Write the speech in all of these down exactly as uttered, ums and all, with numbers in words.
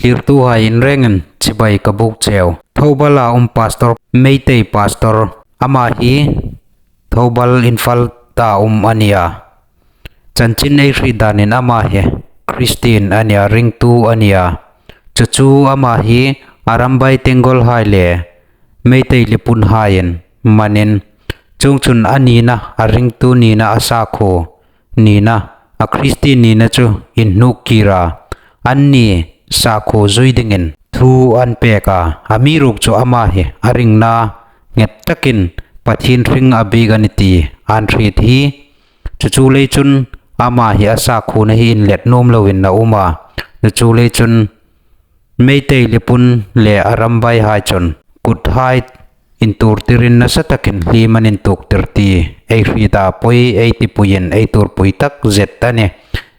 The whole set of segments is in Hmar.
Thlirtuhai in rengin chibai ka buk cheu. Thoubala um pastor, Meitei pastor, ama hi Thoubal Imphal ta um a nia. Chanchin ei hriet danin ama hi Christian a nia, ringtu a nia. Chu chu ama hi Arambai Tenggolhai le Meitei Leiphunhaiin manin, chuongchun a nina, a ringtu nina, a sakhuo nina, a Christian nina chu inhnuk kir a, anni sakhuo zui dingin thu an pek a. Amiruokchu ama hi a ringna nghet takin Pathien hring a biek a nih ti an hriet hi. Chu chu lei chun ama hi a sakhuona hi inlet nuom loin a um a. Chu chu lei chun Meitei Leiphun le Arambaihai chun kuthai intuor tirin nasa takin hliem an intuok tir ti ei hriet a, poi ei tipuiin ei tuorpui takzet a nih.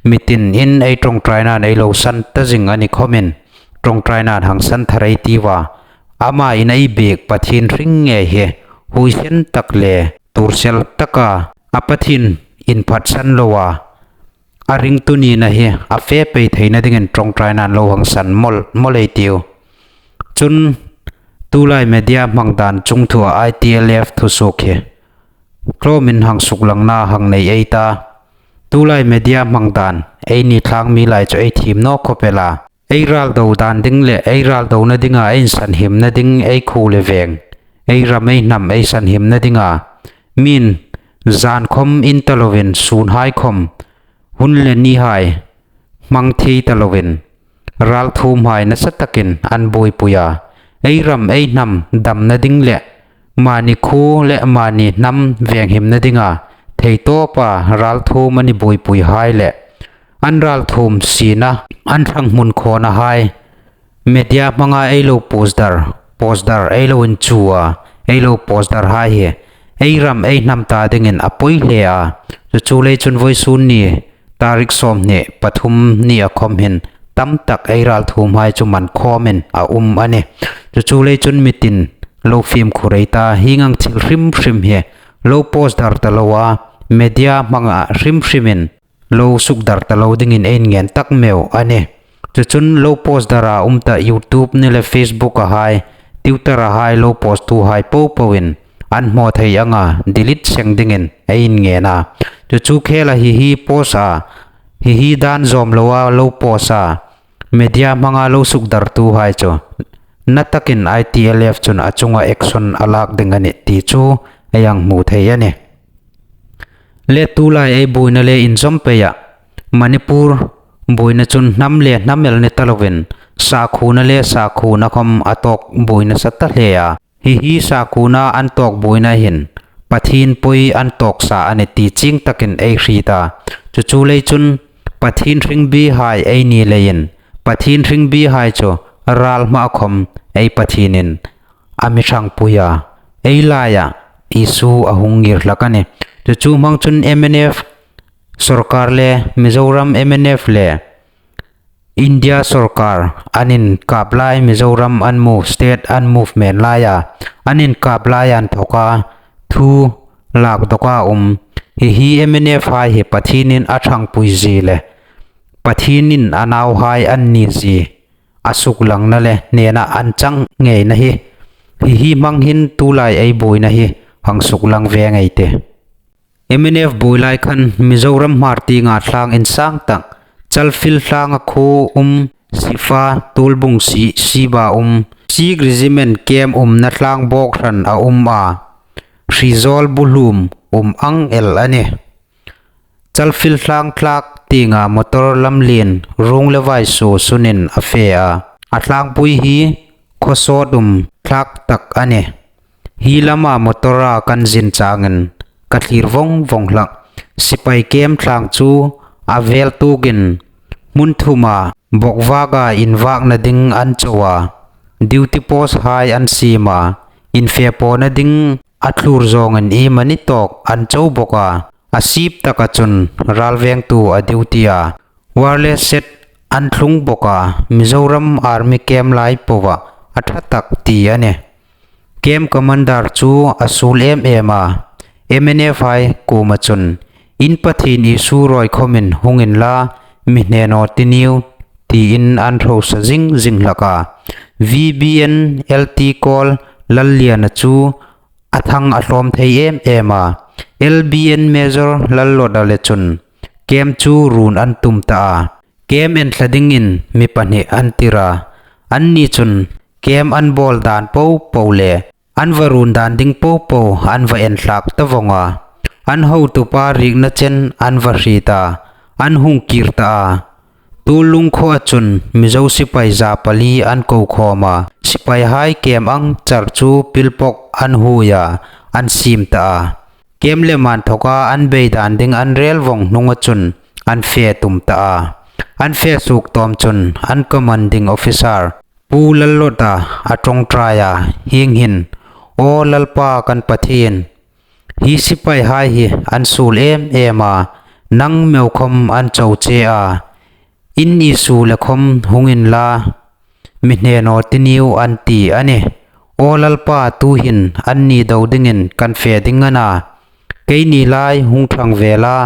Mitinin ei ṭawngṭainain ei lo san ta zing a ni khawmin, ṭawngṭainain hang san thar ei tiu a. Amain ei biek Pathien hring ngei hi huoisen tak le tuorsel taka a Pathien inphatsan loa a ringtu nina hi a fe pei theina dingin ṭawngṭainain lo hang san mawl mawl ei tiu. Chun tulai media hmang dan chungthua I T L F thusuok hi tlawmin hang suklangna hang nei ei ta. Tulai media hmang dan eini thlang mi lai chu ei thiem naw khawp el a. Ei ral do dan ding le ei ral dona dinga ei insanhimna ding, ei khuo le veng, ei ram ei hnam ei sanhimna dinga mi'n zan khawm in ta loin, sunhai khawm, hun le nihai hmang thei ta loin, ralthuomhai nasa takin an buoipui a. Ei ram ei hnam damna ding le mani khuo le mani hnam venghimna dinga theitawpa ralthuom an buoipuihai le an ralthuom siena an ṭhang hmun khawnahai media hmanga ei lo post dar, post dar ei lo inchu a, ei lo post darhai hi ei ram ei hnam ta dingin a poi hle a. Chu chu lei chun vawisun ni tarik sawmhni pathum ni a khawm hin tam tak ei ralthuomhai chu man khawmin a um a nih. Chu chu lei chun mitin lo fimkhur ei ta, hieng ang thil hrim hrim hi lo post dar ta loa, media hmanga hrim hrimin lo sukdar ta lo dingin ei inngen tak meu a nih. Chu chun lo post dara um ta YouTube ni le Facebook-a hai, Twitter-a hai lo post tuhai popoin an hmu thei anga delete seng dingin ei inngen a. Chu chu khela hi hi post a, hi hi dan zawm loa lo post a, media hmanga lo sukdartuhai chu na takin I T L F chun a chunga action a lak ding a nih ti chu ei hang hmu thei a nih. Le tulai ei buoina le inzawm peia Manipur buoina chun hnam le hnam el ni ta loin, sakhuona le sakhuona khawm a tawk buoi nasa ta hle a. Hi hi sakhuona an tawk buoina hin Pathien poi an tawk sa a nih ti chieng takin ei hriet a. Chu chu lei chun Pathien hringbihai ei ni leiin, Pathien hringbihai chu ral hmaa khawm ei Pathienin a mi ṭhangpui a, ei laia Isu a hung ngir hlak a nih. Chu chu hmang chun M N F sawrkar le Mizoram M N F le India sawrkar an inkap lai, Mizoram an move, state an movement laia an inkap lai an thawka thu lak dawka um. Hi hi M N F hai hi Pathienin a ṭhangpui zie le Pathienin a nauhai an ni zie a suklangna le hnena an chang ngeina hi, hi hi hmang hin tulai ei buoina hi hang suklang ve ngei ei tih. M N F buoi lai khan Mizoram Hmartienga thlang insang tak, Chalfil thlanga khuo um Sifa, Tuolbung si, Siba um, Sikh Regiment camp umna thlang bawk hran a um a, Hrizawl buhlum um ang el a nih. Chalfil thlang thlak tienga motor lamlien rung le vai su sunin a fe a. A thlangpui hi khawsawt um thlak tak a nih. Hi lama motor-a kan zin changin ka thlir vawng vawng hlak. Sipai camp thlang chu a vel tukin hmun thuma bawkvaka invakna ding an cho a, duty post hai an siem a, infepawna ding a thlur zawngin iemani tawk an cho bawk a. A sip taka chun ralvengtu a duty a, wireless set an thlung bawk a, Mizoram Army camp lai pova a ṭha tak ti a nih. Camp commander chu a suol em em a, M N F hai kuoma chun, in Pathien Isu rawi khawmin hung inla, mi hne naw ti niu, tiin an hrosa zing zing hlak a. VBN LT Kawl Lalliana chu a thang a hlawm thei em em a. LBN Major Lallawta le chun camp chu run an tum ta a. Camp enthla dingin mi pahni an tir a. Anni chun camp an bawl dan po po le an va run dan ding po po an va enthlak ta vawng a. An hotupa rikna chen an va hriet a, an hung kir ta a. Tuolung khuoa chun Mizo sipai za pali an ko khawm a. Sipaihai camp ang char chu pilpawk an hui a, an siem ta a. Camp le man thoka an bei dan ding an rel vawng hnunga chun an fe tum ta a. An fe suok tawm chun an commanding officer Pu Lallawta a ṭawngṭai a, hieng hin, "Aw Lalpa kan Pathien, hi sipaihai hi an suol em em a, nang meu khawm an cho che a, in i suol le khawm hung inla, mi hne naw ti niu," an ti a nih. "Aw Lalpa, tuhin anni do dingin kan fe ding a na, keini lai hung thang ve la,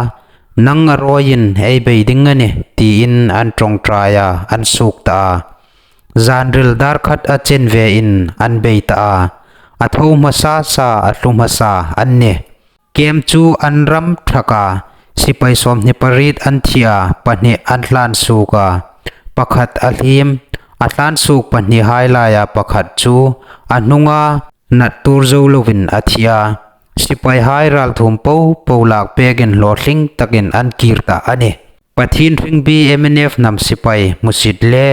nang a rawiin ei bei ding a nih," tiin an ṭawngṭai a, an suok ta a. Zanril dar khat a chen vein an bei ta a. A tho hmasa sa, a hlu hmasa an nih. Camp chu an ram thak a, sipai sawmhni pariet an thi a, pahni an hlan suok a. Pakhat a hlim, a hlan suok pahnihai laia pakhat chu a hnunga nat tuor zo loin a thi a. Sipaihai ralthuom po po lak pekin hlawtling takin an kir ta a nih. Pathien hring bi MNF hnam sipai hmusit le,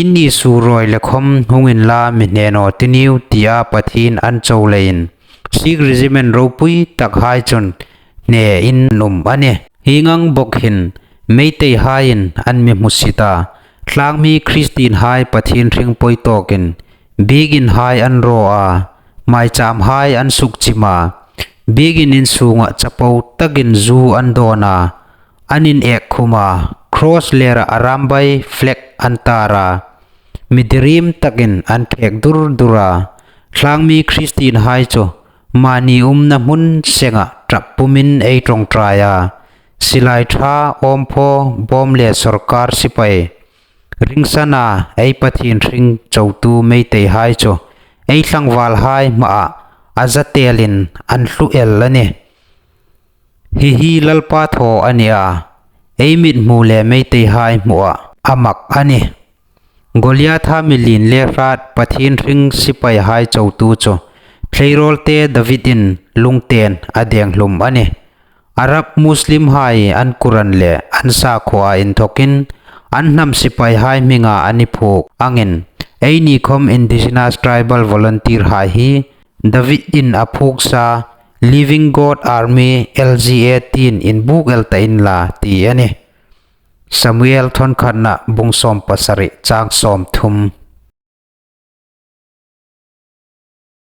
"In i suol rawi le khawm hung inla mi hne naw ti niu," tia Pathien an cho leiin Sikh Regiment ropui takhai chun hnein an um a nih. Hieng ang bawk hin Meiteihaiin an mi hmusit a. Tlangmi Kristienhai Pathien hring poi tawkin biekinhai an raw a, maichâmhai an sukchim a. Biekin in sunga chapo takin zu an dawn a, an inêk khum a, cross lera Arambai flag an tar a, mi diriem takin an khêk dur dur a. Tlangmi Kristienhai chu mani umna hmun senga ṭap pumin ei ṭawngṭai a. Silai ṭha, awmphaw, bawm le sawrkar sipai ringsana ei Pathien hring chotu Meiteihai chu ei tlangvalhai hmaa a za telin an hlu el a nih. Hi hi Lalpa thaw a ni a, ei mithmu le Meiteihai hmuha a mak a nih. Goliatha mi lien le hrat Pathien hring sipaihai chotu chu thleirawlte Davidin lungten a deng hlum a nih. Arab Muslimhai an Quran le an sakhuoa inthokin an hnam sipaihai hminga an phuok angin, eini khawm Indigenous Tribal Volunteerhai hi Davidin a phuok sa Living God Army, LGA, tiin inbuk el ta inla ti a nih. Samuel thawnkhatna bung sawmpasari chang sawmthum.